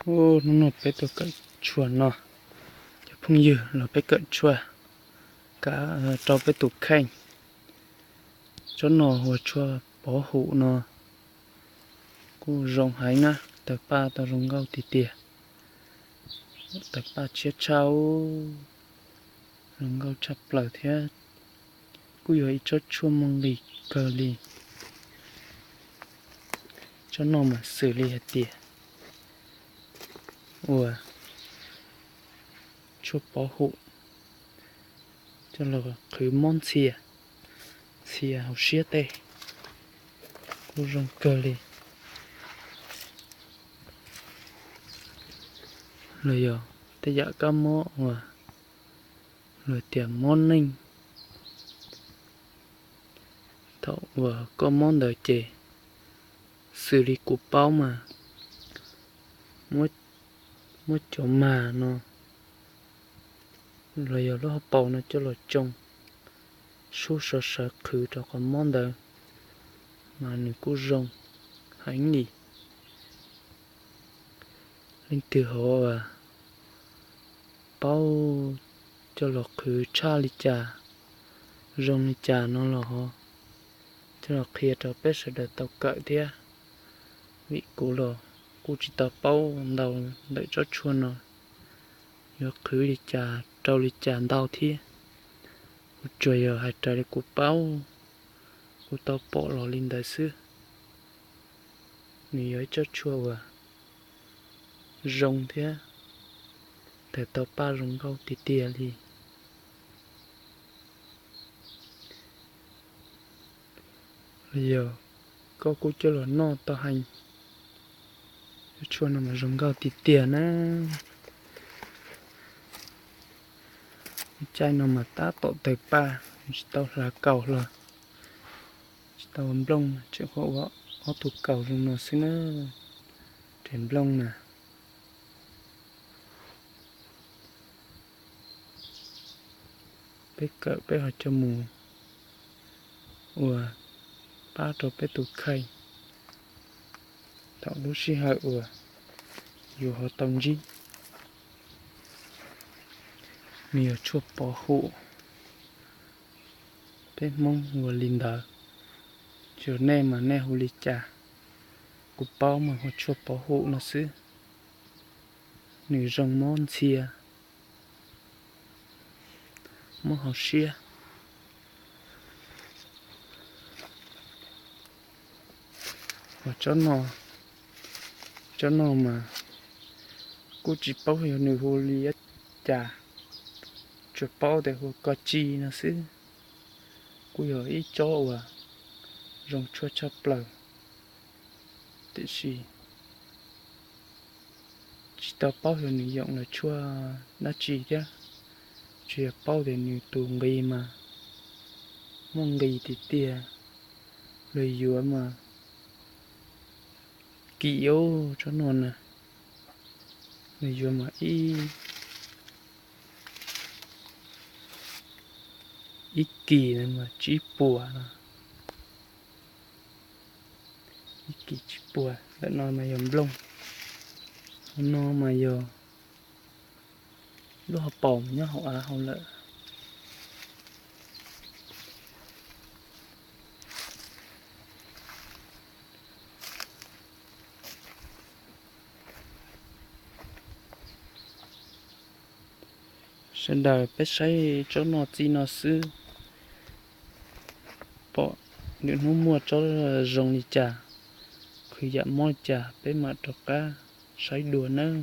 Hnub no peb tuaj kawm tshuaj no, cov phooj ywg los peb kawm tshuaj kav rau peb tus kheej. Tsob no hu ua tshuaj pov hum no, kuj zoo heev na, tawg paj tau zoo nkauj tiag tiag. Tawg paj tshiab tshaj, zoo nkauj tshaj plaws thiab kuj yog ib tsob tshuaj muaj nqis kawg li. Tsob no mas xws li hais tias ua tshuaj pov hum coj los qhwv mob ntxhia, ntxhia hauv siab tej, kuj zoo kawg li. Los yog tej yam kab mob uas luag tias mob neej, thaum uas koj mob ntawd ces xws li kuv paub mas muab cov mag no los yog lub hauv paus no coj los tsoo, sub sawv sawv qhwv rau qhov mob ntawd mas nws kuj zoo heev li. Leej twg ho paub coj los qhwv tshaj li cas, zoo li cas no los ho coj los qhia rau peb sawv daws tau kawm thiab, vim kuv los kuj tsis tau paub ntau ntawm tsob tshuaj no yuav qhwv li cas rau li cas ntau thiab. Kuv tsuas yog hais raws li kuv paub, kuv tau pom los li ntawd xwb. Nws yog ib tsob tshuaj uas zoo thiab tawg tau paj zoo nkauj tiag tiag li. Los yog koj kuj coj los noj tau heev, tsob tshuaj no mas zoo nkauj tiag tiag na. Caij no mas tab tom tawg paj, tsis tau hlav kaus hlo, tsis tau ua nplooj, tseem ua ob tug kaus zoo no xwb na. Tes nplooj na, peb kawm peb ho coj mus ua pab rau peb tus kheej thaum lub sij hawm uas yus ho tau ntsib. Nws yog tshuaj pov hum, peb Hmoob hu ua li ntawd. Tsuas nej mas nej hu li cas, kuv paub mas hu tshuaj pov hum no xwb. Nws zoo mob ntxhia, mob hauv siab. Tsob no mas kuj tsis paub yog nws hu li cas, tsuas paub tias hu ko tsi no xwb. Kuj yog ib tsob uas zoo tshuaj tshaj plaws, tiam sis tsis tau paub yog nws yoom los tshuaj dab tsi thiab. Tsuas yog paub tias nws tus nqi mas muaj nqis tiag tiag, luag yuav mas kim, tsob no na, luag yuav mas ib kis mas tsib puas no, ib kis tsib puas. Ntawm no mas yog nplooj, hauv no mas yog lub hauv paus nyob hauv av hauv lawm. Sawv daws peb saib tsob no txij no xwb, pom nws hnub muaj tsob zoo li cas, qhwv yam mob li cas peb mam rov qab saib dua nawb.